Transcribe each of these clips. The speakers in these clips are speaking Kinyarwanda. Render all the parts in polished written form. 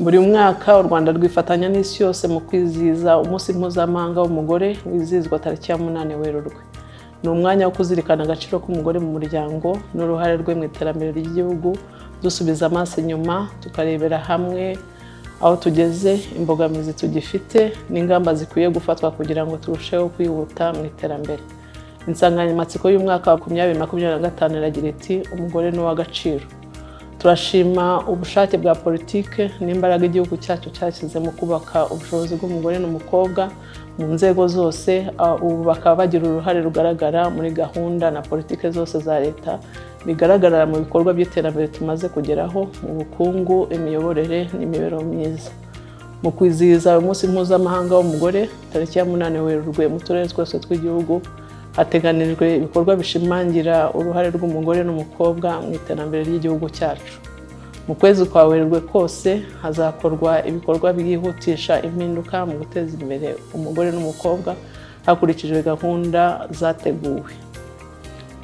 Buri mwaka u Rwanda rwifatanya n'isi yose mu kwizihiza Umunsi Mpuzamahanga w'Umugore, wizihizwa tariki ya 8 Werurwe. Ni umwanya wo kuzirikana agaciro k'umugore mu muryango n'uruhare rwe mu iterambere ry'igihugu, dusubiza amaso inyuma tukarebera hamwe aho tugeze, imbogamizi tugifite n'ingamba zikwiye gufatwa kugira ngo turusheho kwihuta mu iterambere. Insanganyamatsiko y'umwaka wa 2025 iragira iti: "Umugore ni uw'agaciro." Turashima ubushake bwa politike n'imbaraga igihugu cyacu cyashyize mu kubaka ubushobozi bw'umugore n'umukobwa mu nzego zose, ubu bakaba bagira uruhare rugaragara muri gahunda na politike zose za leta, bigaragarira mu bikorwa by'iterambere tumaze kugeraho mu bukungu, imiyoborere n'imibereho myiza. Mu kwizihiza Umunsi Mpuzamahanga w'Umugore tariki ya 8 Werurwe, mu turere twose tw'igihugu hateganijwe ibikorwa bishimangira uruhare rw'umugore n'umukobwa mu iterambere ry'igihugu cyacu. Mu kwezi kwa Werurwe kose hazakorwa ibikorwa byihutisha impinduka mu guteza imbere umugore n'umukobwa hakurikijwe gahunda zateguwe.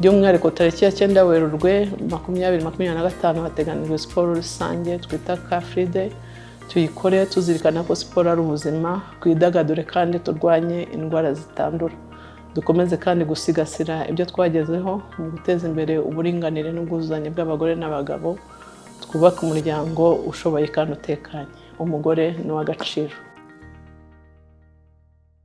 By'umwihariko, tariki ya 9 Werurwe 2025 hateganijwe siporo rusange twita Car Free Day. Tuyikore tuzirikana ko siporo ari ubuzima, twidagadure kandi turwanye indwara zitandura. Dukomeze kandi gusigasira ibyo twagezeho mu guteza imbere uburinganire n'ubwuzuzanye bw'abagore n'abagabo, twubake umuryango ushoboye kandi utekanye. Umugore ni uw'agaciro.